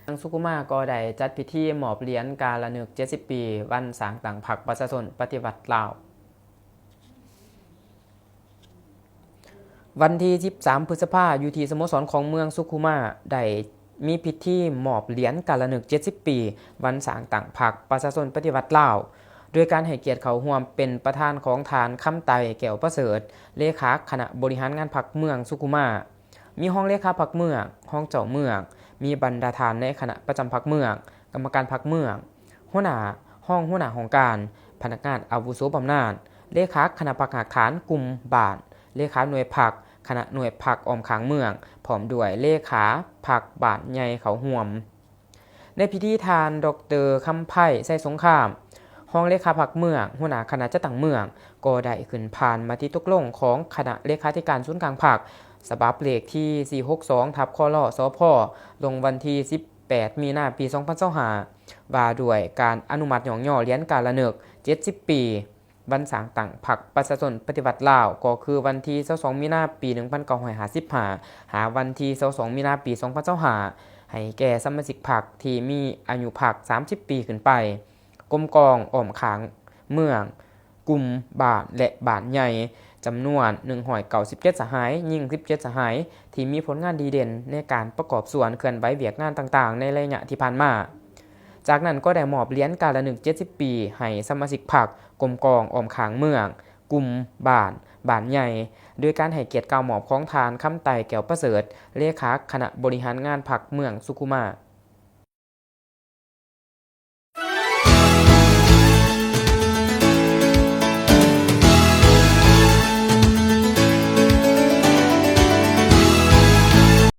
ນາງສຸຂຸມາກໍໄດ້ຈັດພິທີມອບຫຼຽນກາລະນຶກເຈັດສິບປີ ວັນສ້າງຕັ້ງພັກປະຊາຊົນປະຕິວັດລາວ. ວັນທີສິບສາມ ພຶດສະພາ ຢູ່ທີ່ສະໂມສອນຂອງເມືອງສຸຂຸມາ ໄດ້ມີພິທີມອບຫຼຽນກາລະນຶກເຈັດສິບປີ ວັນສ້າງຕັ້ງພັກປະຊາຊົນປະຕິວັດລາວ ໂດຍການໃຫ້ກຽດເຂົ້າຮ່ວມເປັນປະທານຂອງທ່ານ ຄຳໄຕ ແກ້ວປະເສີດ ເລຂາຄະນະບໍລິຫານງານພັກເມືອງສຸຂຸມາ. ມີຮອງເລຂາພັກເມືອງ, ຮອງເຈົ້າເມືອງ, ມີບັນດາທ່ານໃນຄະນະປະຈຳພັກເມືອງ, ກຳມະການພັກເມືອງ, ຫົວໜ້າ, ຮອງຫົວໜ້າຫ້ອງການ, ພະນັກງານອາວຸໂສບຳນານ, ເລຂາຄະນະພັກຮາກຖານກຸ່ມບ້ານ, ເລຂາໜ່ວຍພັກ, ຄະນະໜ່ວຍພັກອ້ອມຂ້າງເມືອງ, ພ້ອມດ້ວຍເລຂາພັກບ້ານໃຫຍ່ເຂົ້າຮ່ວມ. ໃນພິທີ ທ່ານ ດອກເຕີ ຄຳໄພ ໄຊສົງຄາມ ຮອງເລຂາພັກເມືອງ, ຫົວໜ້າຄະນະຈັດຕັ້ງເມືອງ ກໍໄດ້ຂຶ້ນຜ່ານມະຕິຕົກລົງຂອງຄະນະເລຂາທິການສູນກາງພັກ ສະບັບເລກທີ ສີ່ຫົກສອງ ທັບ ຄລ ສພ ລົງວັນທີ ສິບແປດ ມີນາ ປີ ສອງພັນຊາວຫ້າ ວ່າດ້ວຍການອະນຸມັດຍ້ອງຍໍຫຼຽນກາລະນຶກ ເຈັດສິບປີ ວັນສ້າງຕັ້ງພັກປະຊາຊົນປະຕິວັດລາວ ກໍຄືວັນທີ ຊາວສອງ ມີນາ ປີ ໜຶ່ງພັນເກົ້າຮ້ອຍຫ້າສິບຫ້າ ຫາວັນທີ ຊາວສອງ ມີນາ ປີ ສອງພັນຊາວຫ້າ ໃຫ້ແກ່ສະມາຊິກພັກທີ່ມີອາຍຸພັກ ສາມສິບ ປີຂຶ້ນໄປ, ກົມກອງອ້ອມຂ້າງເມືອງ, ກຸ່ມບ້ານ ແລະ ບ້ານໃຫຍ່ ຈຳນວນ ໜຶ່ງຮ້ອຍເກົ້າສິບເຈັດ ສະຫາຍ, ຍິງ ສິບເຈັດ ສະຫາຍ ທີ່ມີຜົນງານດີເດັ່ນໃນການປະກອບສ່ວນເຄື່ອນໄຫວວຽກງານຕ່າງໆ ໃນໄລຍະທີ່ຜ່ານມາ. ຈາກນັ້ນກໍໄດ້ມອບຫຼຽນກາລະນຶກ ເຈັດສິບ ປີ ໃຫ້ສະມາຊິກພັກ, ກົມກອງອ້ອມຂ້າງເມືອງ, ກຸ່ມບ້ານ, ບ້ານໃຫຍ່ ໂດຍການໃຫ້ກຽດກ່າວມອບຂອງທ່ານ ຄຳໄຕ ແກ້ວປະເສີດ ເລຂາຄະນະບໍລິຫານງານພັກເມືອງສຸຂຸມາ.